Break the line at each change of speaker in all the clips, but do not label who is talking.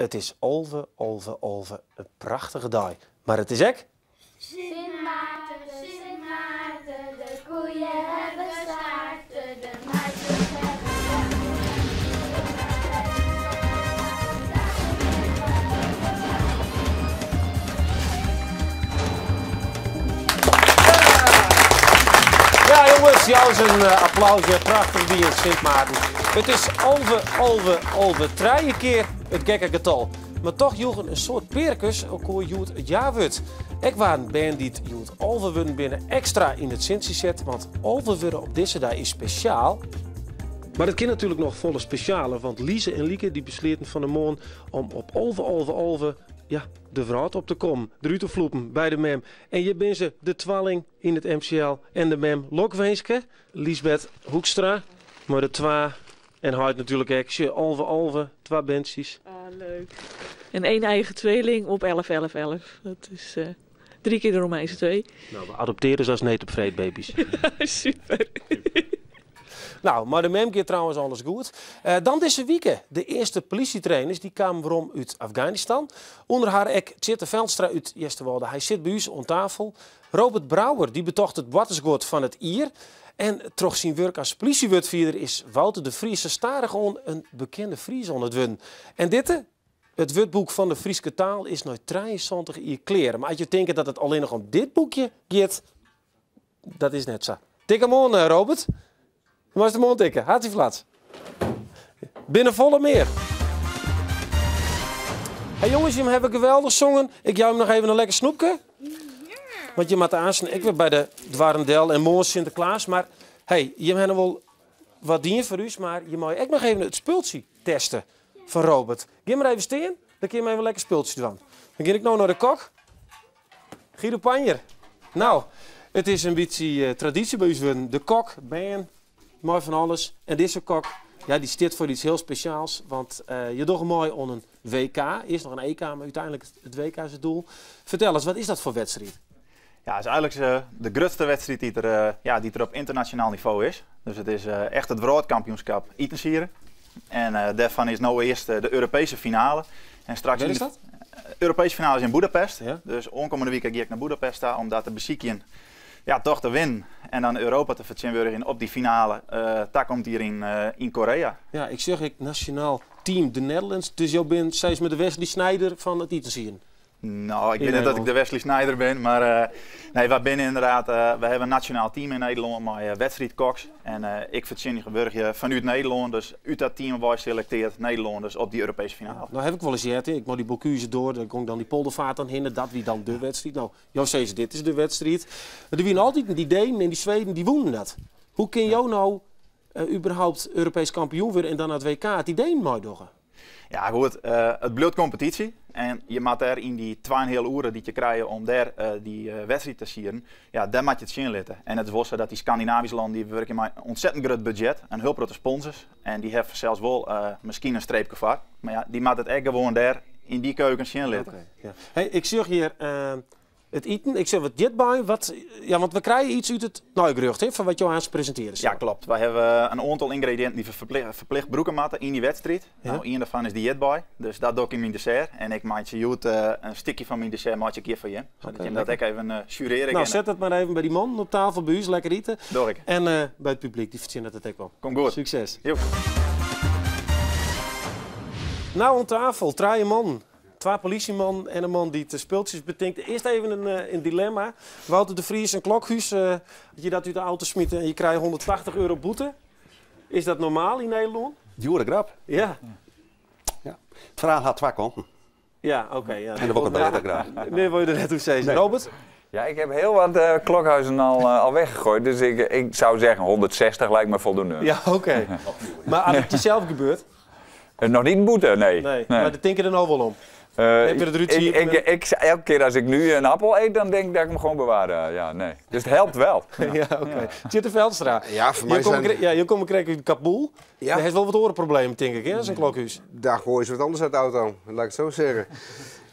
It is alve, alve, alve, in prachtige dei. Mar it is ek.
Sint Maarten, Sint Maarten, de koeien hawwe staarten, de muisjes hawwe
Ja jonges, jou ris in applaus. Prachtich dien, Sint Maarten. It is alve, alve, alve. Trije kear it gekke getal. Mar toch joegen in soad pearkes elkoar hjoed it ja-wurd. Ek waarden bern dy't hjoed 11 wurden binne ekstra yn it sintsje set, want 11 wurde op dizze dei is spesjaal. Mar it kin natuerlik noch folle spesjaler, want Lize en Lieke dy besleaten fan 'e moarn om op 11 11 11 ja, de wrâld op te kommen, derút te floepen by de mem. En hjir binne se, de twalling yn it MCL en de mem lokwinske, Liesbeth Hoekstra, mei de twa en heit natuerlik ek. Sjoch, 11 11, twa berntsjes.
Ah, leuk. En één eigen tweeling op 11 11 11. Dat is drie keer de Romeinse 2.
Nou, we adoptearje se as need op freed baby's.
Super.
Nou, mei de mem giet trouwens alles goed. Dan dizze wike, de earste polysjetrainers dy kamen werom út Afganistan. Under har ek Tjitte Veldstra út Easterwâlde. Hy sit by ús oan tafel. Robert Brouwer dy betocht it boartersguod fan it jier. En troch syn wurk as polysjewurdfierder is Wouter de Vries sa stadichoan in bekende Fries oan it wurden. En ditte, it wurdboek fan de Fryske taal is nei 73 jier klear. Mar as jo tinke dat it allinnich om dit boekje giet, dat is net sa. Tik him oan, Robert. Moatst him oantikke. Hartstikke Binne folle mear. Hey jonges, jimme hawwe geweldich songen. Ik jou jim noch even in lekker snoepke. Want je moatte aansten ek wer by de doarren del en moarn Sinteklaas. Mar hey, jimme hawwe wol wat dien foar ús, mar je meie ek noch even it spultsje teste fan Robert. Gean mar even stean, dan kin je even lekker spultsje dwaan. Dan gean ik no nei de kok. Guido Panjer. Nou, it is in bytsje tradysje by ús wurden. De kok, bern, mei fan alles. En dizze kok, ja, dy stiet foar iets hiel spesjaals. Want je dogge mei oan in WK. Earst noch in EK, mar úteinlik it WK is it doel. Fertel ris, wat is dat foar wedstriid?
Ja, it is eigentlik de grutste wedstriid dy't der, ja, dy't der op ynternasjonaal nivo is. Dus it is echt it wrâldkampioenskip itensieden. En dêrfan is no earst de Europeeske finale. En straks
Wêr is dat?
De Europeeske finale is yn Boedapest. Ja. Dus oankommende wike gean ik nei Boedapest ta om dat te besykjen. Ja, toch te winnen. En dan Europa te fertsjintwurdigjen op dy finale. Takom jier yn Korea.
Ja, ik sjoch ek nasjonaal team de Netherlands. Dus jo binne steeds mei de Wesley Sneijder fan it itensieden.
Nou, ik wit net dat ik de Wesley Sneijder bin, mar uh, nee, wy binne ynderdaad, uh, we hawwe in nasjonaal team yn Nederlân mei uh, wedstriidkoks. En ik fertsjintwurdigje fanút Nederlân, dus út dat team wei selektearret Nederlân dus op dy Europeeske finale.
Nou ha ik wolris heard, ik mei dy Bocuse d'Or, dêr gong dan dy poldervaart dan hinne, dat wie dan de wedstriid. Nou, jo sizze dit is de wedstriid. Mar der wiene altyd dy Denen en dy Sweden, dy wûnen dat. Hoe kin jo no überhaupt Europeesk kampioen wurde en dan nei it WK as dy Denen meidogge?
Ja, goed, it bliuwt kompetysje. En je moatte dêr yn dy twa-en-in-heal oere dy't je krije om dêr dy wedstriid te sieden, ja, dêr moat je it sjen litte. En it is wol sa dat dy Skandinavyske lannen dy wurkje mei in ontzettend grut budzjet en hiel protte sponsors. En dy hawwe fansels wol miskien in streepke foar. Mar ja, dy moatte it ek gewoan dêr yn dy keuken sjen litte.
Oké, ja. Hey, ik sjoch hjir It iten, ik sjoch wat hjitby, wat, ja, want we krije iets út it neigerjocht, hè, fan wat jo aanst presintearje
sille. Ja, klopt. Wy hawwe in oantal yngrediïnten dy't we ferplicht brûke moatte yn dy wedstriid. Ja. Nou, ien dêrfan is dy ierdbei, dus dat doch ik yn myn dessert. En ik meitsje hjoed in stikje fan myn dessert meitsje ik hjir foar jim, sadat jim dat ek even sjurearje
kinne. Nou, set dat mar even by dy mannen op tafel by ús, lekker ite.
Doch ik.
En by it publyk, dy fertsjinnet it ek wol.
Komt goed.
Sukses.
Jo.
Nou, oan tafel, trije mannen. Twa polysjemannen en in man dy't de spultsjes betinkt. Earst even in dilemma. Wouter de Vries, in klokhús, as je dat út de auto smite en je krije 180 euro boete. Is dat normaal yn Nederlân?
Djoere grap.
Ja.
Ja. It ferhaal hat twa kanten.
Ja, oké. ja.
En dan wol ik it better graach.
Nee, wol je der net oer sizze.
Nee.
Robert?
Ja, ik heb heel wat klokhuizen al weggegooid. Dus ik zou zeggen 160 lijkt me voldoende.
Ja, oké. Maar as it jesels gebeurt?
Noch net in boete, nee.
Nee, mar dêr tinke der no wol om. Heb je der út
Ik, elke kear as ik nu in appel eet, dan denk ik dat ik hem gewoon bewaar. Ja, nee. Dus it helpt wel.
Ja, oké. Tjitte Veldstra.
Ja, foar my zijn...
Ja, jo komme krekt út Kabul.
Ja.
Dêr hast wol wat oare problemen, tink ik, hè, as in klokhús.
Daar goaie se wat anders út de auto, laat ik it sa sizze.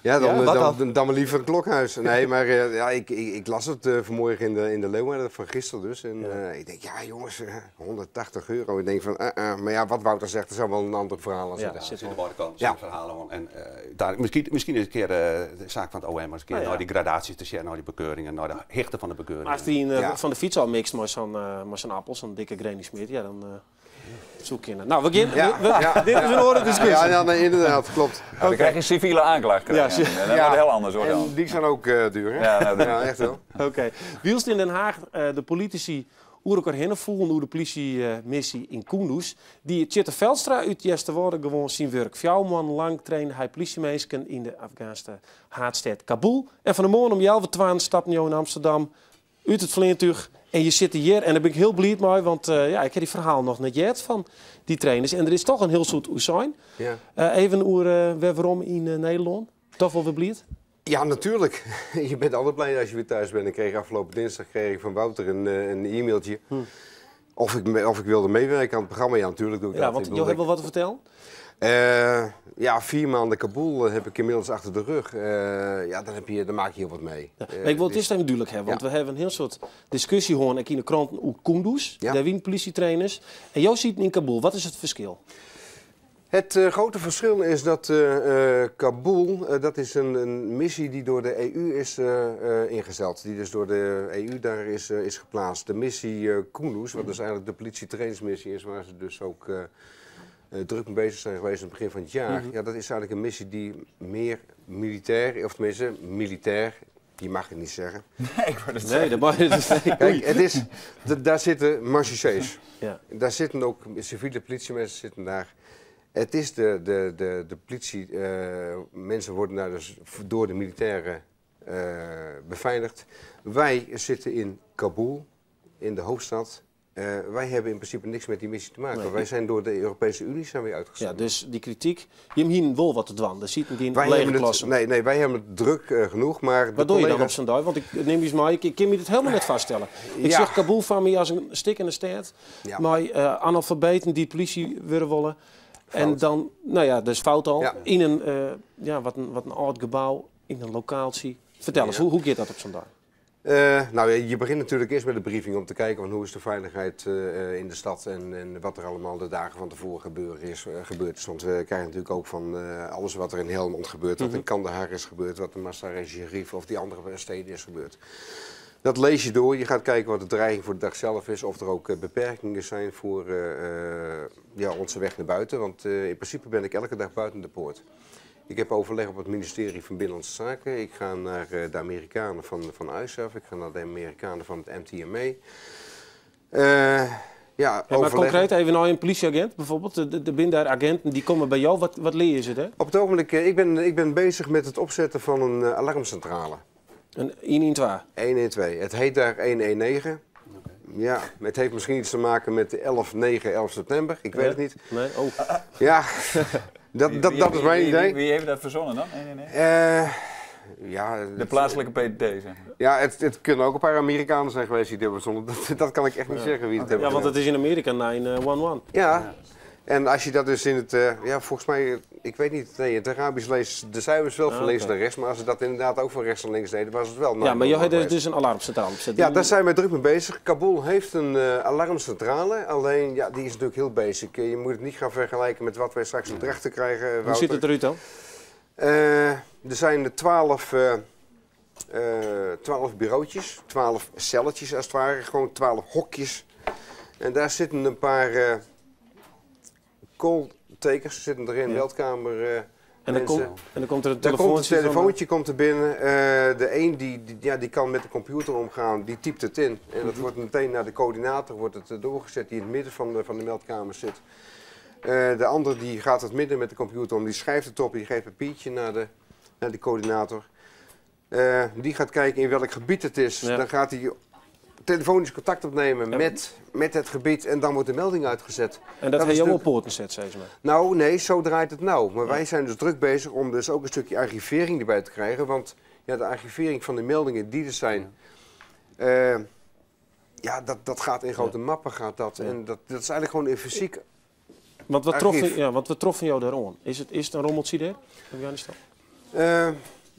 Ja, dan,
Ja, wat
dan, dan, dan maar liever een klokhuis. Nee, maar ja, ik las het vanmorgen in de Leeuwarden, van gisteren dus. En ik denk, ja jongens, 180 euro. Ik denk van, maar ja, wat Wouter zegt, er zou wel een ander verhaal aan zitten.
Ja, zit
Zit
wel.
de beide kanten,
Ja.
zijn verhalen aan. En daar, misschien is een keer de zaak van het OM, eens een keer
Nou ja.
naar die gradaties te zien, naar die bekeuringen, naar de hichten van de bekeuringen.
Maar als die
Ja.
van de fiets al mixt met zo'n appel, zo'n dikke Granny Smith, ja, dan zoek je naar. Nou, we gaan, dit is een oren-discussie.
Ja, ja, nee, inderdaad, klopt.
Ja, dan krijg je een civiele aanklacht. krijg je.
Ja,
Ja, dat wordt heel anders hoor. dan.
En die zijn ook duur, hè?
Ja, nou, dat-
Ja, echt wel.
Oké. Wielst in Den Haag de politici oer elkaar heen voelen hoe de politiemissie in Kunduz. Die Tjitte Veldstra uit Jesterwoude gewoon zijn werk. Fjouw man lang trainde hij politiemeesken in de Afghaanse haatstad Kabul. En van de morgen om 11:20 stapt hij in Amsterdam uit het vliegtuig. En je zit hier en daar ben ik heel blij mee, want ja, ik heb die verhaal nog net jet van die trainers. En er is toch een heel soort oezijn.
Ja.
Even oer weer waarom in Nederland. Toch wel weer blij?
Ja, natuurlijk. Je bent altijd blij als je weer thuis bent. Ik kreeg afgelopen dinsdag kreeg ik van Wouter een e-mailtje. Of ik wilde meewerken aan het programma. Ja, natuurlijk doe ik
Ja,
dat.
want
Ik
jou
bedoel,
hebt wel wat te vertellen.
Ja, 4 maanden Kabul heb ik inmiddels achter de rug. Ja, dan maak je heel wat mee.
Ja, maar ik wil het eerst even duidelijk hebben, want we hebben een heel soort discussie horen ik in de kranten over Kunduz, daar wien politietrainers. En jou ziet in Kabul, wat is het verschil?
Het grote verschil is dat Kabul, dat is een missie die door de EU is ingesteld. Die dus door de EU daar is geplaatst. De missie Kunduz, wat dus eigenlijk de politietrainingsmissie is, waar ze dus ook druk mee bezig zijn geweest in het begin van het jaar. Ja, dat is eigenlijk een missie die meer militair, of tenminste militair, die mag ik niet zeggen.
Nee, ik wou dat
Nee,
zeggen.
dat mag je dus niet.
Kijk, daar zitten marechaussees.
Ja.
Daar zitten ook civiele politiemensen zitten daar. Het is de politie, mensen worden daar dus door de militairen beveiligd. Wij zitten in Kabul, in de hoofdstad. Wij hebben in principe niks met die missie te maken.
Nee.
Wij zijn door de Europese Unie zijn we uitgezonden.
Ja, dus die kritiek, je hebt hier wel wat te dwan. Er zit geen
Wij
lege
hebben het,
klassen.
nee, nee, wij hebben het druk genoeg, maar de
Wat doe je dan op
collega's
zo'n dag? Want ik neem eens maar, ik kan me dit helemaal net vaststellen. Ik zeg Kabul van mij als een stik in de stad, maar analfabeten die politie willen willen. En
Fout.
dan, nou ja, dat is fout al. In een, ja, wat een oud gebouw, in een locatie. Vertel eens, hoe gaat dat op zo'n dag?
Nou, je begint natuurlijk eerst met de briefing om te kijken van hoe is de veiligheid in de stad en wat er allemaal de dagen van tevoren gebeurd is. Want we krijgen natuurlijk ook van alles wat er in Helmond gebeurt, wat in Kandahar is gebeurd, wat in Mazar-e-Sharif of die andere steden is gebeurd. Dat lees je door. Je gaat kijken wat de dreiging voor de dag zelf is, of er ook beperkingen zijn voor onze weg naar buiten. Want in principe ben ik elke dag buiten de poort. Ik heb overleg op het ministerie van Binnenlandse Zaken. Ik ga naar de Amerikanen van ISAF. Ik ga naar de Amerikanen van het MTMA.
Ja, maar
Overleggen.
concreet even nou een politieagent bijvoorbeeld. De binnen daar agenten die komen bij jou. Wat leer je ze daar?
Op het ogenblik, ik ben bezig met het opzetten van een alarmcentrale.
Een 112?
112. Het heet daar 119. Ja, het heeft misschien iets te maken met de 11, 9, 11 september. Ik weet het niet.
Nee, oh.
Ja, dat is mijn idee.
Wie heeft dat verzonnen dan? Nee, nee, nee. De plaatselijke PTT, zeg maar.
Ja, het kunnen ook een paar Amerikanen zijn geweest die dit hebben verzonnen. Dat kan ik echt niet zeggen wie het hebben
Ja, want
gedaan.
het is in Amerika 911.
Ja. En als je dat dus in het, ja, volgens mij, ik weet niet, nee, het Arabisch leest de cijfers wel van links naar rechts, maar als ze dat inderdaad ook van rechts naar links deden, was het wel
Ja, maar jij
911
hebt
geweest.
dus een alarmcentrale opgezet.
Ja, daar zijn wij druk mee bezig. Kabul heeft een alarmcentrale, alleen ja, die is natuurlijk heel basic. Je moet het niet gaan vergelijken met wat wij straks in Drachten krijgen,
Hoe
Wouter.
ziet het eruit dan?
Er zijn 12 bureautjes, 12 celletjes als het ware, gewoon 12 hokjes. En daar zitten een paar calltakers zitten erin, meldkamer
En
mensen.
dan komt er een
Dan komt het
telefoontje van de
telefoontje komt er binnen. De een die kan met de computer omgaan, die typt het in. En dat wordt meteen naar de coördinator wordt het doorgezet, die in het midden van de meldkamer zit. De ander die gaat het midden met de computer om, die schrijft het op, die geeft een papiertje naar de coördinator. Die gaat kijken in welk gebied het is. Dan gaat hij telefonisch contact opnemen met het gebied en dan wordt de melding uitgezet.
En dat
Dat
heb
is
je ook
natuurlijk
op poorten zet, zeg maar.
Nou, nee, zo draait het nou. Maar wij zijn dus druk bezig om dus ook een stukje archivering erbij te krijgen. Want de archivering van de meldingen die er zijn, ja, dat gaat in grote mappen. Gaat dat. En dat is eigenlijk gewoon in fysiek
Want
archief.
wat troffen jou daarom? Is het een rommeltje daar? Afghanistan?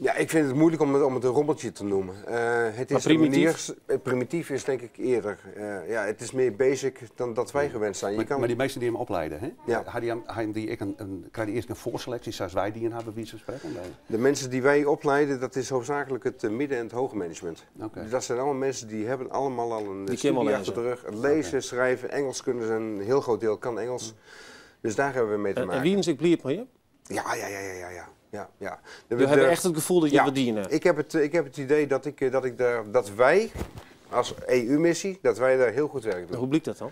Ja, ik vind het moeilijk om het een rommeltje te noemen. Het
Maar
is een
primitief?
manier, primitief is denk ik eerder. Ja, het is meer basic dan dat wij gewend zijn. Je
Maar,
kan,
maar die meesten die hem opleiden, hè?
Ja.
Hij die ik een, krijg die eerst een voorselectie zoals wij die in hebben, wie ze spreken? Nee.
De mensen die wij opleiden, dat is hoofdzakelijk het midden- en het hoger management.
Oké.
Dus dat zijn allemaal mensen die hebben allemaal al een
Die
studie
kunnen
achter de rug. Lezen, schrijven, Engels kunnen ze, een heel groot deel kan Engels. Dus daar hebben we mee te
En
maken.
wie is ik blieb met je?
Ja.
We hebben echt het gevoel dat je wat dienen.
Ik heb het idee dat, ik daar, dat wij als EU-missie, dat wij daar heel goed werk doen.
Hoe blijkt dat dan?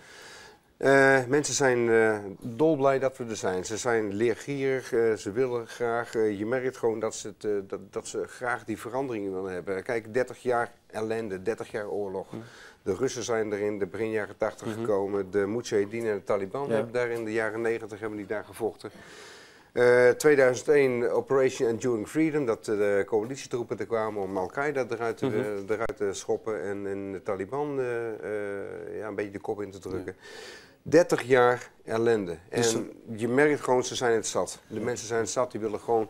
Mensen zijn dolblij dat we er zijn. Ze zijn leergierig, ze willen graag. Je merkt gewoon dat ze graag die veranderingen willen hebben. Kijk, 30 jaar ellende, 30 jaar oorlog. De Russen zijn er in de begin jaren 80 gekomen. De Mujahideen en de Taliban hebben daar in de jaren 90 hebben die daar gevochten. 2001 Operation Enduring Freedom, dat de coalitietroepen er kwamen om Al-Qaeda eruit te schoppen en de Taliban ja, een beetje de kop in te drukken. 30 jaar ellende. En
Dus
je merkt gewoon, ze zijn het zat. De mensen zijn het zat, die willen gewoon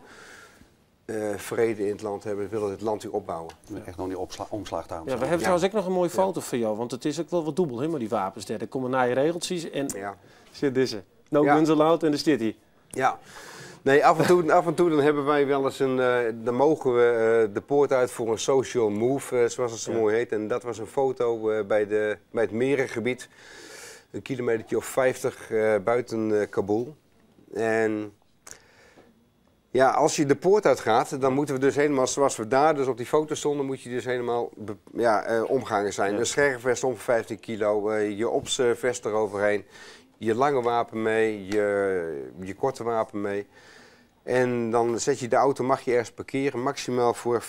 vrede in het land hebben, willen het land weer opbouwen.
Echt nog die omslag daar.
Ja, we hebben trouwens ook nog een mooie foto van jou, want het is ook wel wat dubbel, hè, maar die wapens daar. Er komen naar je regeltjes en zit deze. No guns allowed en de zit hij.
Ja. Nee, af en toe dan hebben wij wel eens een, dan mogen we de poort uit voor een social move, zoals het zo mooi heet. En dat was een foto bij het merengebied, een kilometertje of 50 buiten Kabul. En ja, als je de poort uitgaat, dan moeten we dus helemaal zoals we daar dus op die foto stonden, moet je dus helemaal ja, omgangen zijn. Een scherfvest om 15 kilo, je opsvest eroverheen, je lange wapen mee, je korte wapen mee. En dan zet je de auto, mag je ergens parkeren, maximaal voor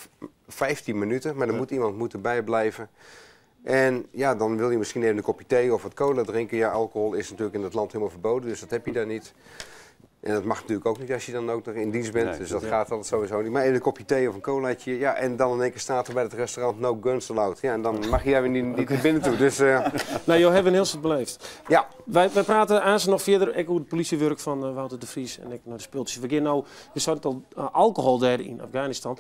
15 minuten. Maar dan moet iemand moeten bijblijven. En ja, dan wil je misschien even een kopje thee of wat cola drinken. Ja, alcohol is natuurlijk in het land helemaal verboden, dus dat heb je daar niet. En dat mag natuurlijk ook niet als je dan ook nog in dienst bent.
Nee,
dus dat gaat altijd sowieso niet. Maar even een kopje thee of een colaatje. Ja, en dan in één keer staat er bij het restaurant no guns allowed. Ja, en dan mag jij weer niet naar binnen toe. Dus
Nou, joh, hebben een heel soort beleefd.
Ja.
Wij praten aan ze nog verder ik hoe het politiewerk van Wouter de Vries en ik naar de speeltjes. We gaan nou, we zouden al alcohol daar in Afghanistan.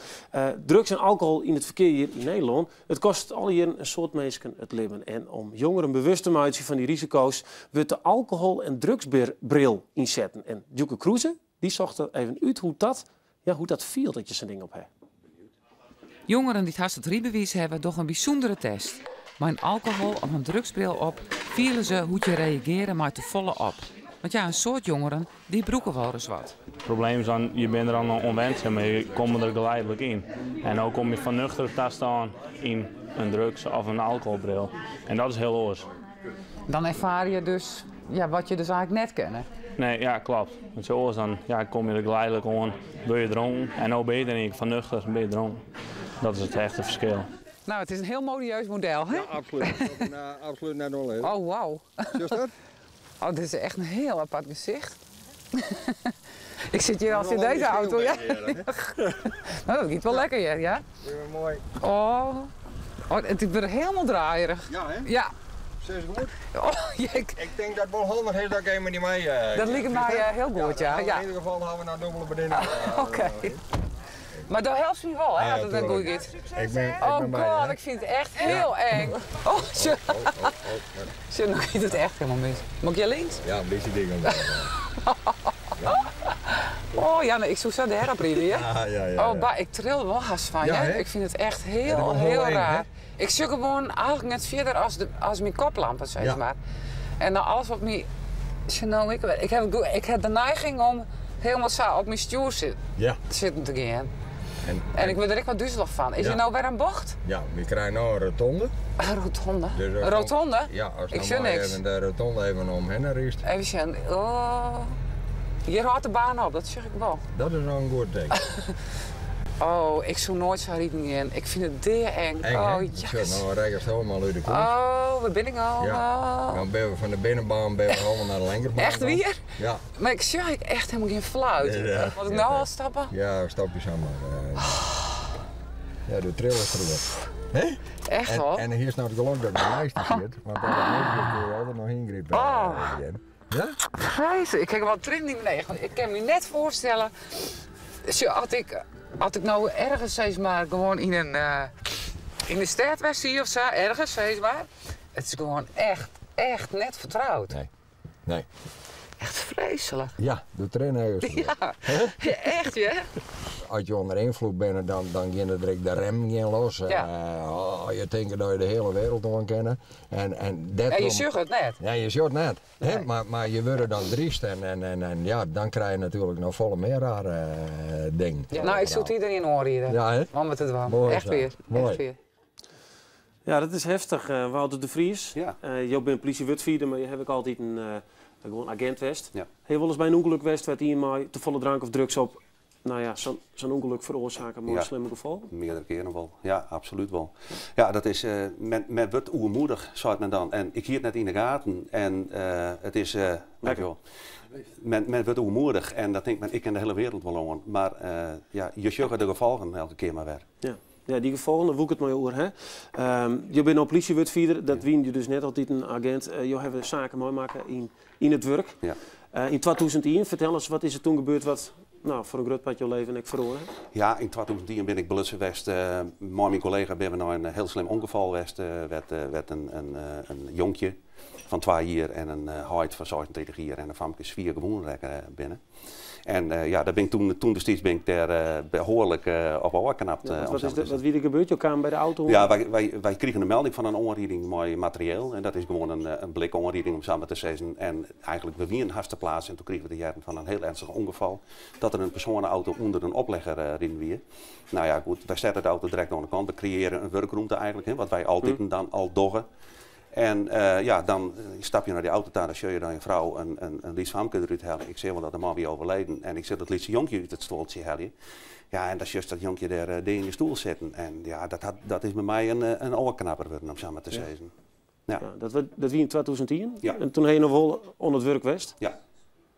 Drugs en alcohol in het verkeer hier in Nederland. Het kost al hier een soort mensen het leven. En om jongeren bewust te maken van die risico's, wordt de alcohol- en drugsbril inzetten. En Duke Kroeze, die zocht er even uit ja, hoe dat viel dat je zo'n ding op hebt.
Jongeren die het haast het rydbewiis hebben, doch een bijzondere test. Maar een alcohol of een drugsbril op, vielen ze hoe je reageren maar te volle op. Want ja, een soort jongeren, die broeken wel eens wat.
Het probleem is dan, je bent er al onwend, maar je komt er geleidelijk in. En ook kom je van nuchter te staan in een drugs- of een alcoholbril. En dat is heel oors.
Dan ervaar je dus ja, wat je dus eigenlijk net kennen.
Nee, ja, klopt. Want zo oors dan ja, kom je er geleidelijk aan, ben je dronken. En nou ben je er niet van nuchter, ben je dronken. Dat is het echte verschil.
Nou, het is een heel modieus model, hè?
Ja, absoluut. Dat is absoluut net wel, hè.
Oh, wauw.
Is dat?
Oh, dit is echt een heel apart gezicht. Ik zit hier als in deze auto, ja. Nou, dat gaat wel lekker, ja. Ja,
Ja, mooi.
Oh, het wordt helemaal draaierig.
Ja, hè?
Ja.
Zes goed?
Oh, ik...
Ik denk dat het wel handig is dat ik even niet mee...
Dat lijkt mij heel goed, ja.
Ja, In ieder geval hebben we nou dubbele bediening.
Oké. Maar dat helpt me wel, hè,
Ja,
dat het goed
tuurlijk.
gaat.
Ik
Oh
ben bij,
god,
hè.
ik vind het echt heel eng. Oh, zo. Zo, nu gaat het echt helemaal mis. Moet ik je links?
Ja, een beetje dingen.
Oh ja, nee, ik zoek zo de herapril, hè?
Ja.
Oh, bah, ik tril wel haast van,
Ja,
hè?
hè?
Ik vind het echt
Ja,
heel,
dat is wel
heel
eng,
raar.
hè?
Ik zoek gewoon eigenlijk net verder als mijn koplampen, zeg maar. En dan alles wat me... Zo, nou, ik heb de neiging om helemaal zo op mijn stuur zitten te gaan. En ik word er echt wat duizelig van. Is er nou weer een bocht?
Ja, we krijgen nou een rotonde.
Een rotonde?
Dus
Een rotonde?
Ja, als
Ik
nou
zie
maar
niks.
even de rotonde even omheen rust.
Even zien. Oh. Hier houdt de baan op, dat zeg ik wel.
Dat is wel een goed teken.
Oh, ik zou nooit zo rijden in. Ik vind het zeer eng.
Eng,
oh,
hè?
ja.
Zo, nou rijd ik helemaal uit de koers.
Oh, waar ben ik al?
Ja. Dan ben we van de binnenbaan ben we helemaal naar de linkerbaan.
Echt
dan.
weer?
Ja.
Maar ik zie ik echt helemaal geen fluit.
Ja.
Moet ik nou al stappen?
Ja, stap je samen. Ja, de trail is er weer. Hè?
Echt
en,
wel?
En hier is nou het geluk dat ik de lijst zit, want dat moet ik altijd nog ingrijpen.
Oh.
Ja?
Grijze, ik heb wel trin niet meer. Ik kan me net voorstellen, zo, als ik As ik no ergens sis mar gewoan yn in yn de stêd west hie of sa, ergens sis mar, it is gewoan echt, echt net fertroud.
Nee. Nee.
Echt freeslik.
Ja, de trainer is
Ja, echt ja.
As je ûnder ynfloed binne, dan, dan geane der ek de remmen gean los.
Ja.
Oh, je tinke dat je de hiele wereld oan kinne. En, en
Ja, je sjogge it net.
Ja, je sjocht net. Hè? Mar, mar je wurde dan dryst en, en, en, en ja, dan krije je natuerlik noch folle mear rare dingen.
Ja, no, ik soe it iderien oanriede
Ja, hè?
om it te dwaan.
Moai
Echt
sa.
wier.
Moai.
Echt wier.
Ja, dat is heftich. Wouter de Vries,
Ja.
Jo binne plysjewurdfierder, mar je hawwe ek altyd in gewoan agint west.
Ja.
Ha je wolris by in ûngelok west wêr't ien mei tefolle drank of drugs op, no ja, sa'n sa'n ûngelok feroarsake mei
Ja.
slimme gefolgen?
Meardere kearen wol. Ja, absolút wol. Ja, dat is, men, men wurdt oermoedich, seit men dan. En ik hie it net yn de gaten. En it is, dankjewol. Men, men wurdt oermoedich en dan tinkt men, ik kin de hiele wereld wol oan. Mar ja, je sjogge de gefolgen elke kear mar wer.
Ja. Ja, dy gefolgen, dêr woe ik it mei jo oer ha. Jo binne no plysjewurdfierder, dat wiene je dus net altyd in agint. Jo hawwe saken meimakke yn, yn it wurk.
Ja.
Yn 2001, fertel ris, wat is der toen gebeurd wat no, foar in grut part jo leven ek feroare?
Ja, yn 2001 bin ik belutsen west. Mei myn kollega binne we nei in hiel slim ûngefal west. Wêr't wêr't in, in, in jonkje fan twa jier en in heit fan 36 jier en in famke swier gewûn rekke binne. En ja, daar bin ik toen, toen destiids bin ik dêr behoarlik op ôfknapt.
Ja, wat, is de, wat wie der gebeurd? Jo kamen by de auto oan?
Ja, wy, wy, wy krigen in melding fan in oanriding mei materieel. En dat is gewoan in, in blikoanriding om sa mar te sizzen. En eigentlik, we wienen hast ter plaatse en toen krigen we te hearren fan in hiel ernstig ûngefal. Dat der in persoaneauto ûnder in oplegger riden wie. Nou ja, goed, wy sette de auto direkt oan de kant. We kreëarje in wurkrûmte eigentlik, hè, wat wy altyd dan al dogge. En ja, dan stap je nei dy auto ta, dan sjoch je dan je frou in, in, in lyts famke derút heljen. Ik seach wol dat de man wie overleden en ik seach dat lytse jonkje út it stuoltsje heljen. Ja, en dan sjochst dat jonkje dêr dea yn de stoel sitten. En ja, dat, hat, dat is by my in, in oarknapper wurden, om sa mar te sizzen.
Ja. Ja, dat, dat wie yn 2001?
Ja.
En toen ha je noch wol oan it wurk west?
Ja.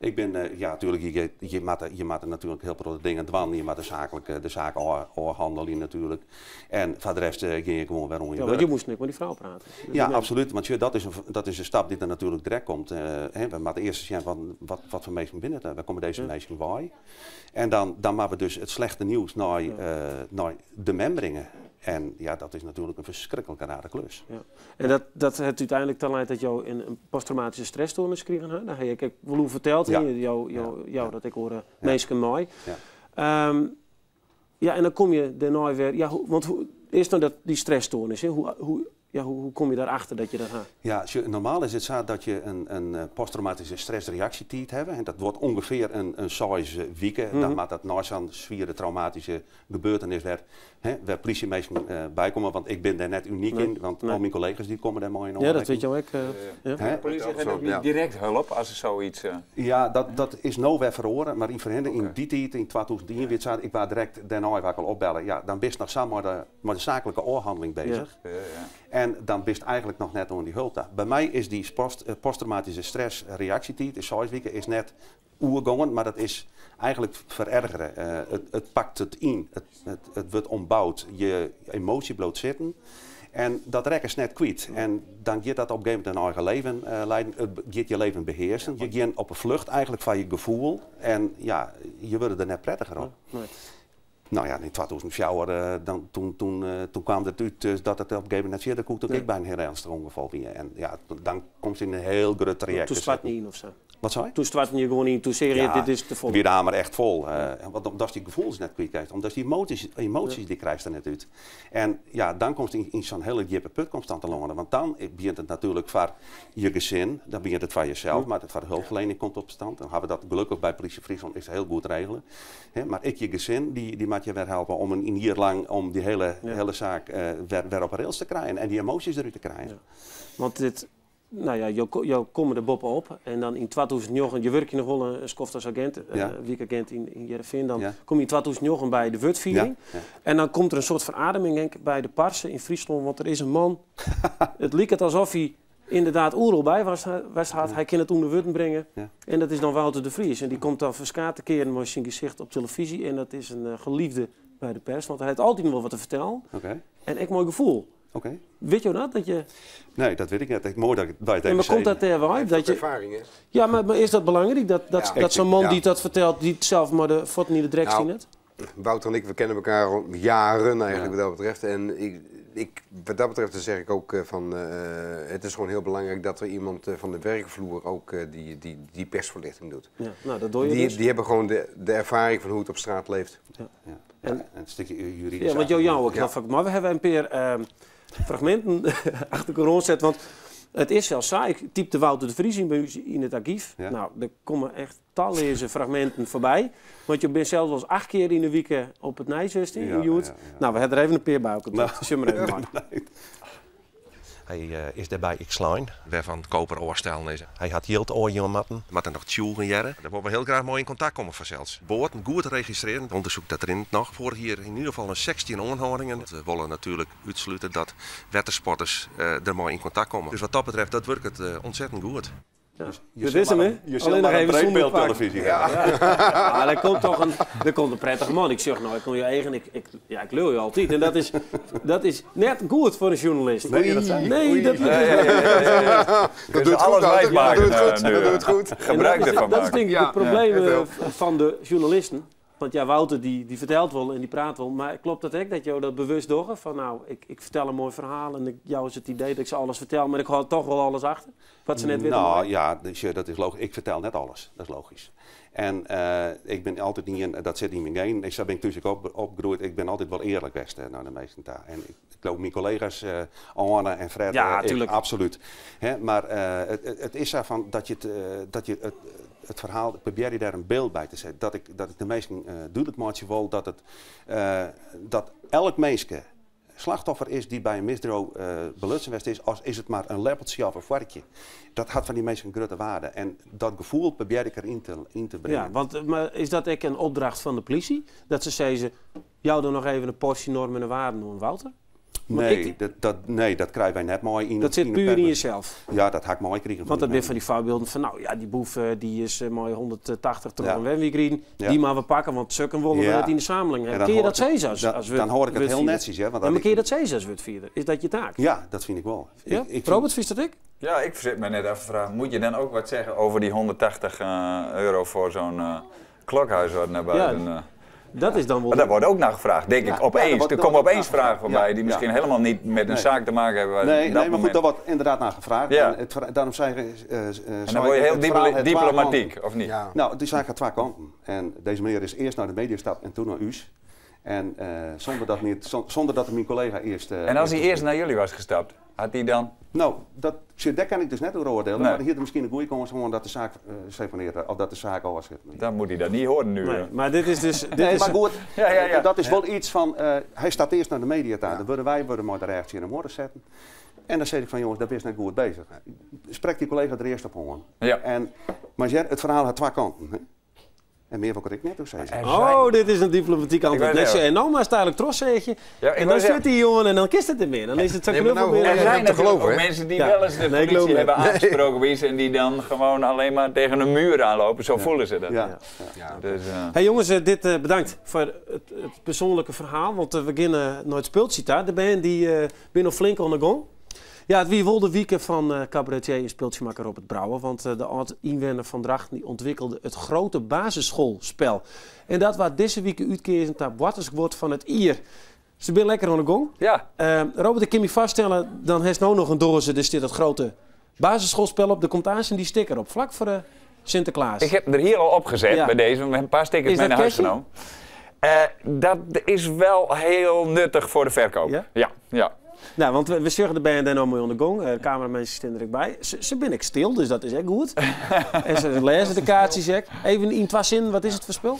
Ik bin, ja, natuerlik, je, je, moatte, je moatte natuerlik hiel protte dingen dwaan. Je moatte saaklik de saak ôfhannelje natuerlik. En foar de rest gean je gewoan wer oan je
Ja, want
wurk.
je moasten ek mei dy frou prate.
Ja, absolút. Want sjoch, dat is in stap dy't der natuerlik direkt komt. Hè, we moatte earst sjen fan wat, wat foar minsken binne it, wêr komme dizze minsken wei. En dan, dan moatte we dus it slechte nieuws nei, nei de mem bringe. En ja, dat is natuerlik in ferskriklike rare klus.
Ja. En dat, dat hat úteinlik ta laat dat jo in, in posttraumatyske stressstoarnis krigen ha. Dêr ha ik ek wol oer ferteld.
Ja.
Jo, jo, jo dat ek oare minsken mei.
Ja.
Ja, en dan komme je dêrnei wer. Ja, hoe, want hoe, earst noch dat, dy stressstoarnis. Hè? Hoe, hoe, ja, hoe, hoe komme je dêrachter dat je dat ha?
Ja, sjoch, normaal is it sa dat je in, in posttraumatyske stressreaksjetiid hawwe. En dat duorret ûngefear in, in seis wiken. Dan moat dat nei sa'n swiere traumatyske gebeurtenis wer, hè, wêr plysjeminsken by komme. Want ik bin dêr net unyk yn, want al myn kollega's dy komme dêr mei yn
Ja, dat
oanrekking.
wit jo ek. Ja.
Hè?
De politie geeft ook niet direct hulp als er zoiets...
Ja, dat, dat is no wer feroare, mar yn ferhinde, yn dy tiid, yn 2001, wie it sa, ik waard direkt dêrnei waard ik al opbelle. Ja, dan bist noch sa mei de saaklike ôfhanneling beuzich. En dan bist eigentlik noch net oan dy hulp ta. By my is dy posttraumatyske stressreaksjetiid, is seis wiken, is net oergongen, mar dat is eigentlik ferergere. It, it pakt it yn, it, it wurdt omboud, je emoasje bliuwt sitten. En dat rekkest net kwyt. En dan giet dat op in gegeven momint in eigen leven leiden. It giet je leven behearsen. Je gean op 'e flucht eigentlik fan je gefoel. En ja, je wurde der net prettiger op.
Nee.
No ja, yn 2004, dan, toen, toen, toen kaam it út dat it op in gegeven momint net fierder koe, toen ik by in hiel ernstig ûngefal wie. En ja, dan komst yn in hiel grut trajekt
Toen
te
stoarten
sitten.
yn of sa?
Wat sei je?
Toen stoarten je gewoan yn, toen seach je, dit is te folle.
Wie de amer echt fol. Want omdat dy gefoelens net kwyt krijst, omdat dy emoasjes, emoasjes dy krijst der net út. En ja, dan komst yn, yn sa'n hiele djippe put komst dan te lânen. Want dan begjint it natuerlik foar je gesin, dan begjint it foar jesels, mar it foar de hulpferliening komt op stand. Dan hawwe we dat gelokkich by Politie Fryslân is hiel goed regele. Hè, mar ek je gesin, dy, dy moat je wer helpe om in jier lang om dy hiele, hiele saak wer, wer op 'e rails te krijen en dy emoasjes derút te krijen.
Ja. Want dit, no ja, jo, jo komme der boppe-op en dan yn 2009, je wurkje noch wol in skoft as agint, wykagint yn, yn Hearrenfean, dan kom je yn 2009 by de wurdfiering. En dan komt der in soart ferademing denk ik, by de parse yn Fryslân, want der is in man, it liket asof hy ynderdaad oeral by was, west hat. Hy kin it ûnder wurden bringe. En dat is dan Wouter de Vries. En dy komt dan ferskate kearen mei syn gesicht op telefyzje. En dat is in geliefde by de pers, want hy hat altyd wol wat te fertellen. En ek moai gefoel. Wit jo dat? Dat je...
Nee, dat wit ik net. Moai dat ik dat
Ja,
even
mar komt
sei.
dat dêrwei?
Heeft
Dat
ook
je...
ervaring, hè?
Ja, mar, mar is dat belangryk? Dat, dat,
Ja.
dat sa'n man
Ja.
dy't dat fertelt, dy't sels mei de fuotten yn de drek
Nou,
stiet?
Wouter en ik, we kennen elkaar al jaren eigenlijk wat dat betreft. En ik, wat dat betreft dan zeg ik ook van, het is gewoon heel belangrijk dat er iemand van de werkvloer ook die persvoorlichting doet.
Ja, nou, dat doe je
Die,
dus.
die hebben gewoon de ervaring van hoe het op straat leeft.
Ja.
Ja.
En,
En een stukje juridisch.
Ja, want jou, jou ook
Ja.
heel vaak. Maar we hebben een paar fragmenten achter elkaar gezet. Want het is zelfs saai. Ik typte Wouter de Vries in bij u in het archief.
Ja.
Nou, er komen echt talloze fragmenten voorbij. Want je bent zelfs wel eens 8 keer in de week op het Nijswest in
Ja,
Joet.
ja, ja.
Nou, we hebben er even een peer bij elkaar.
Nou.
Zullen we maar even maken.
Hij is daarbij ik slein, waarvan koper oorstellen is. Hij had jild oorjongen maar dan nog tjoegen jaren. Daar willen we heel graag mooi in contact komen vanzelfs. Boord goed registreren, onderzoek dat erin nog. Voor hier in ieder geval een 16 aanhoudingen. We willen natuurlijk uitsluiten dat wettersporters er mooi in contact komen. Dus wat dat betreft, dat werkt het ontzettend goed.
Ja.
Je
Dat
zult
is hem,
maar
hè?
Je zult
Alleen
maar
nog
een
even zonder pak.
breedbeeldtelevisie hebben.
Ja. Maar er komt toch een, er komt een prettige man. Ik zeg nou, ik kom je eigen, ik lul je altijd. En dat is net goed voor een journalist.
Nee, dat zijn
Nee, dat,
Ja.
Dat
Kun
doet
je
het goed,
alles
Wouter.
wijs maken,
Dat doet het goed.
nu,
Dat doet het goed.
En
Gebruik
dat is,
ervan
dat is
maken.
denk ik
Ja.
het probleem
Ja, heel
van de journalisten. Want ja, Wouter die vertelt wel en die praat wel. Maar klopt dat ook dat jou dat bewust doet? Van nou, ik vertel een mooi verhaal en jou is het idee dat ik ze alles vertel, maar ik hou toch wel alles achter. Wat ze net willen.
Nou ja, dus, dat is logisch. Ik vertel net alles, dat is logisch. En ik ben altijd niet in, dat zit niet in mijn geen. Ik ben ik thuis ook opgegroeid. Ik ben altijd wel eerlijk geweest naar de meesten daar. En ik geloof mijn collega's Anne en Fred.
Ja,
ik,
tuurlijk.
absoluut. Hè, maar het is daarvan dat je het, dat je het, het verhaal, ik probeer je daar een beeld bij te zetten. Dat ik de meesten duidelijk maken wil dat elk mens slachtoffer is die bij een misdrijf belutsen geweest is, als is het maar een lepeltje of een varkje. Dat had van die mensen een grote waarde. En dat gevoel probeer ik erin te brengen.
Ja, want maar is dat ook een opdracht van de politie? Dat ze zeggen, jou dan nog even een portie normen en waarden doen, Wouter? Want
Nee, nee, dat krijgen wij net mooi in
Dat zit
in
puur in
permanent.
jezelf.
Ja, dat had ik mooi gekregen.
Want dat
die
zijn van die voorbeelden van, nou ja, die boef die is mooi 180 terug
Ja.
een Wenwiek rijden.
Ja.
Die maar we pakken, want sukken willen we
Ja.
het in de samenleving
En
hebben.
dan
Kun je
hoor
dat
ik het-
zeggen als, als
dan hoor ik het heel
wordvierder?
netjes, hè, want
Ja,
dat
maar
ik-
kun je dat zeggen als wordvierder? Is dat je taak?
Ja, dat vind ik wel.
Ja?
Ik
Robert, vind je dat ik?
Ja, ik zit me net af te vragen, moet je dan ook wat zeggen over die 180 euro voor zo'n klokhuis wat naar buiten?
Ja, dat is dan wel...
Maar daar wordt ook naar gevraagd, denk
Ja,
ik, opeens.
ja, daar wordt-
Er komen
daar wordt
opeens
naar
vragen
gevraagd.
voorbij
Ja,
die
ja.
misschien helemaal niet met een
Nee.
zaak te maken hebben. waar
Nee,
op
nee,
dat
maar goed,
moment-
daar wordt inderdaad naar gevraagd.
Ja.
En daarom zei ik,
En dan word je heel
het verhaal heeft twee
diplomatiek,
kanten.
of niet?
Ja.
Nou, die zaak had twee kanten. En deze meneer is eerst naar de media gestapt en toen naar u. En zonder dat mijn collega eerst...
En als hij eerst naar jullie was gestapt, had hij dan...
Nou, dat, daar kan ik dus net over oordelen.
Nee.
Maar hier misschien een goede kans gewoon dat de zaak seponeert, of dat de zaak al was.
Dan moet hij dat niet horen nu.
Nee,
hè.
maar dit is dus... Dit
Nee,
is
maar goed,
Ja.
dat is wel iets van, hij staat eerst naar de media daar. Dan worden wij worden maar de reactie in de woorden zetten. En dan zeg ik van jongens, daar ben je net goed bezig. Spreek die collega er eerst op hoor.
Ja.
En, maar Jer, het verhaal had twee kanten. Hè? En meer wil ik net ook zeggen.
Er
Oh, dit is een diplomatiek antwoord.
wou
Net
zeggen.
zo, en nou maar is het eigenlijk trots, zeg je.
Ja, ik
en
wou
dan zit
zeggen-
die jongen en dan kist het er meer. Dan is het zo
Nee, maar
knuffel
nou
meer.
Er
hoor
zijn
hem te
natuurlijk
geloven,
ook
hè?
mensen die
Ja.
wel eens de
Nee, ik geloof
politie
het.
hebben aangesproken bij iets en die dan gewoon alleen maar tegen een muur aanlopen. Zo voelen ze dat.
Ja.
Ja.
Dus,
Hey jongens, dit bedankt voor het persoonlijke verhaal. Want we beginnen nooit speeltje daar. De band die binnen flink on de gong. Ja, het wie wilde wieken van cabaretier en speeltjemaker Robert Brouwer. Want de oud-inwoner van Drachten die ontwikkelde het grote basisschoolspel. En dat waar deze week uitkeert naar wordt van het Ier. Ze zijn lekker on de gong.
ja.
Robert, ik kan je vaststellen, dan heeft nou nog een doze, dus dit dat grote basisschoolspel op. Er komt aan die sticker op, vlak voor de Sinterklaas.
Ik heb er hier al op gezet
Ja.
bij deze. We hebben een paar stickers
Is
mee
dat
naar huis
catchy?
genomen. Dat is wel heel nuttig voor de verkoop.
Ja?
Ja, ja.
Nou, want we zorgen de band en allemaal onder de gong. De cameramensen staan er ook bij. Ze ben ik stil, dus dat is echt goed. En ze lezen de kaartjes echt. Even in twee zinnen, wat is het voor spul?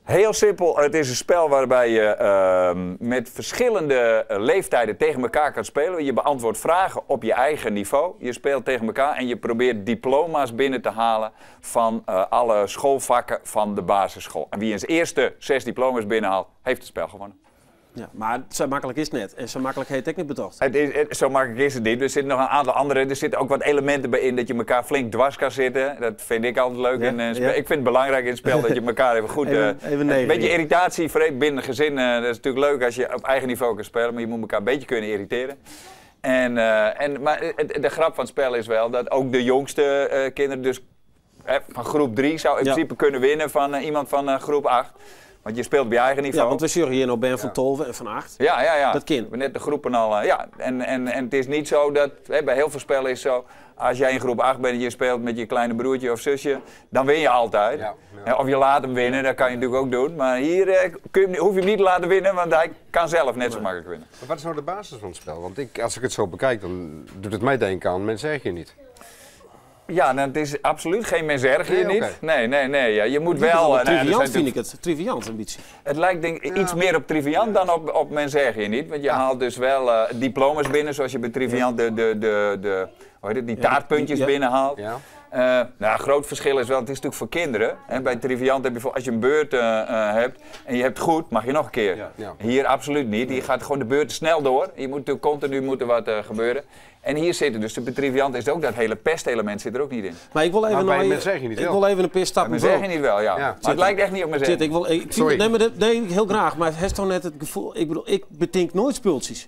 Heel simpel, het is een spel waarbij je met verschillende leeftijden tegen elkaar kan spelen. Je beantwoordt vragen op je eigen niveau. Je speelt tegen elkaar en je probeert diploma's binnen te halen van alle schoolvakken van de basisschool. En wie in zijn eerste 6 diploma's binnenhaalt, heeft het spel gewonnen.
Ja, maar zo makkelijk is het net. En zo makkelijk heet het niet betocht.
Zo makkelijk is het niet. Er zitten nog een aantal andere. Er zitten ook wat elementen bij in dat je elkaar flink dwars kan zitten. Dat vind ik altijd leuk.
Ja,
in een spel.
ja.
Ik vind het belangrijk in het spel dat je elkaar even goed...
Even
een
negen,
beetje
ja.
irritatie binnen een gezin. Dat is natuurlijk leuk als je op eigen niveau kan spelen. Maar je moet elkaar een beetje kunnen irriteren. Maar de grap van het spel is wel dat ook de jongste kinderen dus van groep 3 zou in principe kunnen winnen van iemand van groep 8. Want je speelt op je eigen niveau.
Ja, want we sjogge hjir no bern fan 12 en fan 8.
Ja, ja, ja.
Dat kin.
We net de groepen al. Eh, ja, en het is niet zo dat, hè, bij heel veel spellen is zo, als jij in groep 8 bent en je speelt met je kleine broertje of zusje, dan win je altijd.
Ja,
ja. Of je laat hem winnen, dat kan je natuurlijk ook doen. Maar hier eh, kun je hem, hoef je hem niet te laten winnen, want hij kan zelf net zo makkelijk winnen.
Maar wat is nou de basis van het spel? Want ik, als ik het zo bekijk, dan doet het mij denken aan Mens erger je niet.
Ja, nou, het is absoluut geen mens erger je
Nee,
niet.
oké.
Nee, nee, nee. Ja, je moet
Het is
wel...
wel
eh, nou ja, er
triviant
zijn
vind ik het. Triviant een beetje.
Het lijkt denk ik iets meer op Triviant dan op Mens erger je niet. Want je haalt dus wel diploma's binnen, zoals je bij Triviant de, hoe heet het, die
Ja,
taartpuntjes
ja.
binnenhaalt.
Ja.
Nou, groot verschil is wel, het is natuurlijk voor kinderen. Hè. Bij Triviant heb je, als je een beurt hebt en je hebt goed, mag je nog een keer.
Ja. Ja.
Hier absoluut niet. Hier gaat gewoon de beurt snel door. Je moet natuurlijk continu moet er wat gebeuren. En hier zitten dus, de bij Triviant is ook dat hele pestelement zit er ook niet in.
Maar ik wil even,
Maar bij
nog-
Mens erger je niet
ik
wel.
wil even een paar stappen
Bij Mens erger
voorop.
je niet wel, ja.
Ja.
Maar het lijkt echt niet op Mens
Zit,
erger.
ik wil, ik,
Sorry.
Nee, maar dat, nee, heel graag. Maar het heeft toch net het gevoel... Ik bedoel, ik betink nooit spultjes.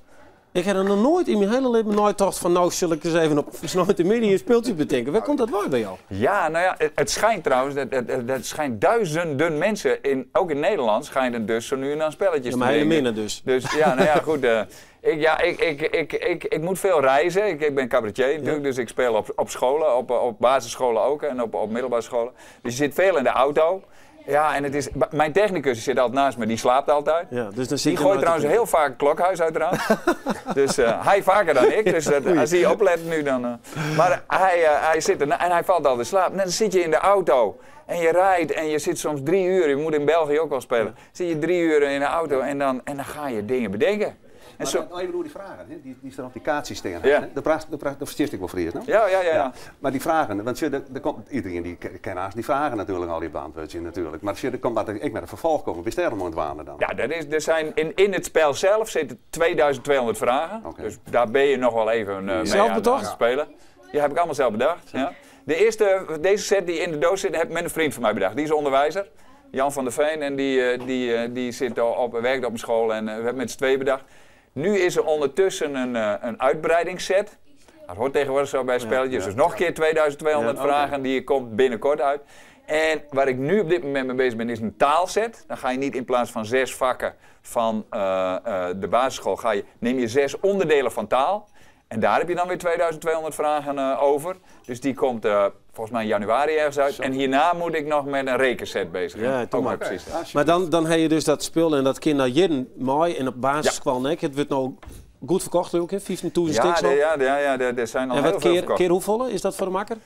Ik heb er nog nooit in mijn hele leven nooit tocht van... Nou, zal ik eens even op nooit in midden een speeltje betinken. Waar komt dat wel bij jou?
Ja, nou ja, het schijnt trouwens, dat schijnt duizenden mensen, in, ook in Nederland, schijnen dus zo nu en dan spelletjes
Ja, maar
te
hele
bedenken.
minnen dus.
Dus ja, nou ja, goed. Ik, ja, ik moet veel reizen. Ik ben cabaretier natuurlijk, dus ik speel op scholen, op basisscholen ook en op middelbare scholen. Dus je zit veel in de auto. Ja, en het is, mijn technicus zit altijd naast me, die slaapt altijd.
Ja, dus dan zit
Die
je
gooit
nooit
trouwens
te
heel vaak het klokhuis uit het raam. dus hij vaker dan ik. Dus dat, als hij oplet nu dan. Maar hij zit er en hij valt altijd in slaap. En dan zit je in de auto en je rijdt en je zit soms 3 uur. Je moet in België ook wel spelen. Zit je 3 uur in de auto en dan ga je dingen bedenken. En
Maar
zo,
nou even door die vragen, hè? Die staan op die kaartjes tegen.
Ja.
Hè? Dat versteer ik wel voor eerst, nou?
Ja, ja, ja, ja.
Maar die vragen, want zie, er komt, iedereen die kent haast die vragen natuurlijk al die beantwoorden natuurlijk. Maar zie, er komt dat ik met een vervolg komen, wist er aan het wanen dan?
Ja, dat is, er zijn in het spel zelf zitten 2200 vragen.
Oké.
Dus daar ben je nog wel even mee
Zelf
aan
bedacht?
het spelen. Die heb ik allemaal zelf bedacht. Ja. De eerste, deze set die in de doos zit, heb ik met een vriend van mij bedacht. Die is onderwijzer, Jan van der Veen. En die zit al op, werkt op een school en we hebben met z'n tweeën bedacht. Nu is er ondertussen een uitbreidingsset. Dat hoort tegenwoordig zo bij spelletjes. Dus nog een keer 2200
Ja, oké.
vragen, die komt binnenkort uit. En waar ik nu op dit moment mee bezig ben, is een taalset. Dan ga je niet in plaats van 6 vakken van de basisschool, neem je 6 onderdelen van taal. En daar heb je dan weer 2200 vragen over. Dus die komt volgens mij in januari ergens uit. En hierna moet ik nog met een rekenset bezig.
Ja, doe
Ook
maar.
maar precies.
Maar dan heb je dus dat spul en dat kind naar jaren mooi en op basisschool. Nee, het wordt nou goed verkocht ook, hè? 15.000
Ja,
stuks al.
ja, ja, er zijn al
En
heel
wat
veel verkocht.
keer hoeveel is dat voor de makker?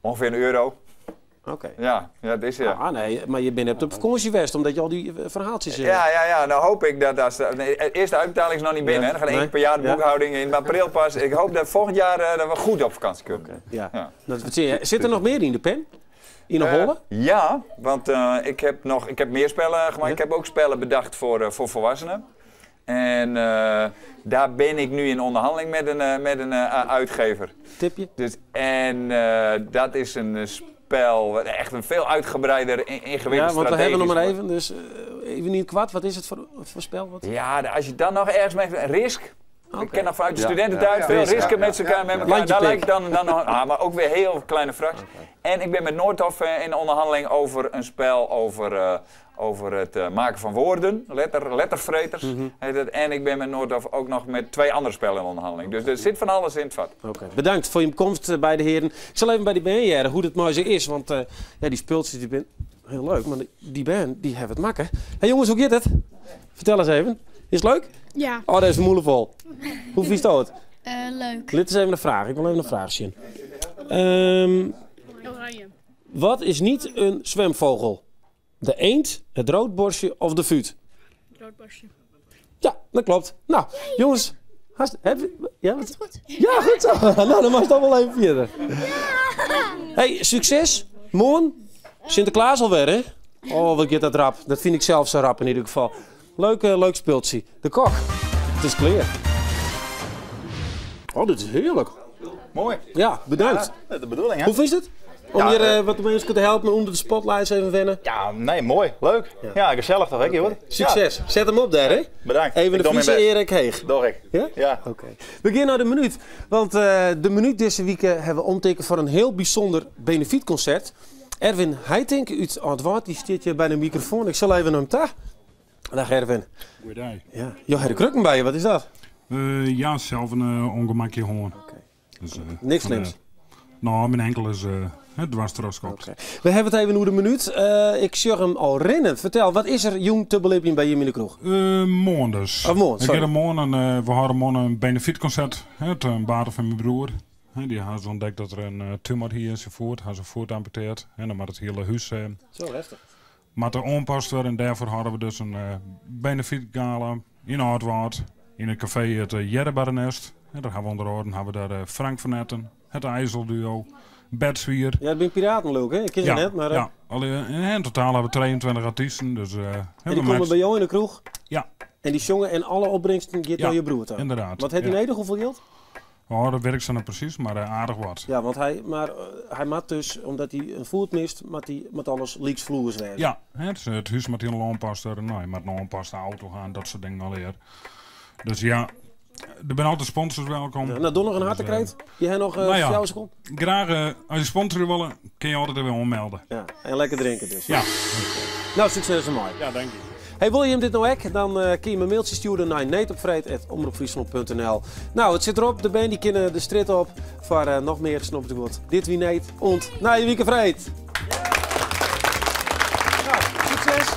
Ongeveer €1.
Oké.
Ja, ja, dat is ja.
Ah, nee, maar je bent op vakantie geweest omdat je al die verhaaltjes...
Ja, ja, ja. Nou hoop ik dat als de, nee, de eerste uitbetaling is nog niet binnen.
Ja.
Hè. Dan gaat één
Nee.
keer per jaar de
Ja.
boekhouding in april pas. Ik hoop dat volgend jaar dat we goed op vakantie kunnen.
Ja.
Ja.
Dat, wat zie je. Zit er nog meer in de pen? In de holle?
Ja, want ik heb meer spellen gemaakt. Ik heb ook spellen bedacht voor volwassenen. En daar ben ik nu in onderhandeling met een uitgever.
Tipje?
Dus, en dat is een spel, echt een veel uitgebreider, ingewikkeld
Ja, want we hebben nog maar
strategisch
even, dus even niet kwart. Wat is het voor spel? Wat?
Ja, als je dan nog ergens mee... Risk. Ik ken nog vanuit de
Ja,
studententijd
ja.
veel
Risk,
risken
ja,
met elkaar.
ja.
Met elkaar.
Landje
Daar
pik.
lijkt dan nog, maar ook weer heel kleine fractie. En ik ben met Noordhoff in onderhandeling over een spel over het maken van woorden. Lettervreters heet het. En ik ben met Noordhoff ook nog met 2 andere spellen in onderhandeling. Dus er zit van alles in het vat.
Oké. Bedankt voor je komst bij de heren. Ik zal even bij die band jaren hoe het mooi zo is. Want ja, die speeltjes die zijn heel leuk, maar die band die hebben het makken. Hey jongens, hoe gaat het? Vertel eens even. Is het leuk?
Ja.
Oh, daar is de moeder vol. Hoe vies dat?
Leuk.
Dit is even een vraag. Ik wil even een vraag zien.
Oranje.
Wat is niet een zwemvogel? De eend, het roodborstje of de fuut?
Roodborstje.
Ja, dat klopt. Nou, jongens. Heb je, ja, wat?
Goed.
Ja, goed zo. Nou, dan mag het allemaal even verder. Hey, succes. Morgen. Sinterklaas alweer, hè? Oh, wat gaat dat rap. Dat vind ik zelf zo rap in ieder geval. Leuk speeltje. De kok. Het is klaar. Oh, dit is heerlijk.
Mooi.
Ja, bedankt.
Ja, dat is de bedoeling, hè?
Hoe vind je het? Om
Ja,
hier wat mensen te helpen onder de spotlights even wennen.
Ja, nee, mooi. Leuk. Ja, gezellig toch, hè, Johan?
Succes. Zet hem op daar, hè?
Bedankt.
Even
Ik
de
doe mijn
Friese
best.
Erik Heeg.
Doe ik.
Ja?
Ja.
Oké. We gaan naar de minuut. Want de minuut deze week hebben we omteken voor een heel bijzonder benefietconcert. Erwin Heitink út Aldwâld, dy stiet hjir by de mikrofoan. Ik sil even nei him ta. Dag Erwin.
Goeidei.
Ja. Jo ha de krukken by je, wat is dat?
Ja, sels in ûngemakje hân. Dus,
Niks slims?
No, myn ankel is dwers troch skopt.
We hawwe it even oer de minuut. Ik sjoch him al rinnen. Fertel, wat is der jûn te belibjen by jim yn de kroech?
Moarn dus.
Of moarn, sorry.
Ik moarn in, we hâlde moarn in benefytkonsert. It bate fan myn broer. Dy hat ûntdekt dat er in tumor hie yn syn foet. Ha syn foet amputeard. En dan moat it hiele hús
Sa heftich.
moat der oanpast wurde. En dêrfoar hâlde we dus in benefytgala yn Aldwâld. Yn it kafee it Earrebarrenest. Dêr hawwe we ûnder oaren hawwe we dêr Frank van Etten, het IJsselduo, Bert Zwier.
Ja, it binne piraten leau ik, hè? Ik kin se net, mar.
Ja, yn totaal hawwe we 23 artysten. Dus,
en dy komme by jo yn de kroech?
Ja.
En dy sjonge en alle opbringsten giet nei je broer ta?
Inderdaad.
Wat hat hy nedich, hoefolle jild?
Oh, dat wit ik sa net presys, mar aardich wat.
Ja, want hy, mar hy moat dus, omdat hy in foet mist, moat hy, moat alles lyksfloers wêze.
Ja, hè, dus it hús moat hielendal oanpast wurde. No, hy moat in oanpaste auto ha en dat soart dingen allegear. Dus ja, der binne altyd sponsors welkom.
Ja, no, doch noch in
Dus,
hartekreet. Je ha noch
nou ja,
4 sekonden.
Graach, as je sponsorje wolle, kin je altyd even oanmelde.
Ja, en lekker drinke dus.
Ja.
No, sukses dermei.
Ja, dank je.
Hey, wolle jim dit no ek? Dan kin je me mailtsje stjoere nei needopfreed@omropfryslan.nl. No, it sit derop. De bern dy kinne de strjitte op foar noch mear snobbersguod. Dit wie Need. Oant nije wike freed. No, sukses.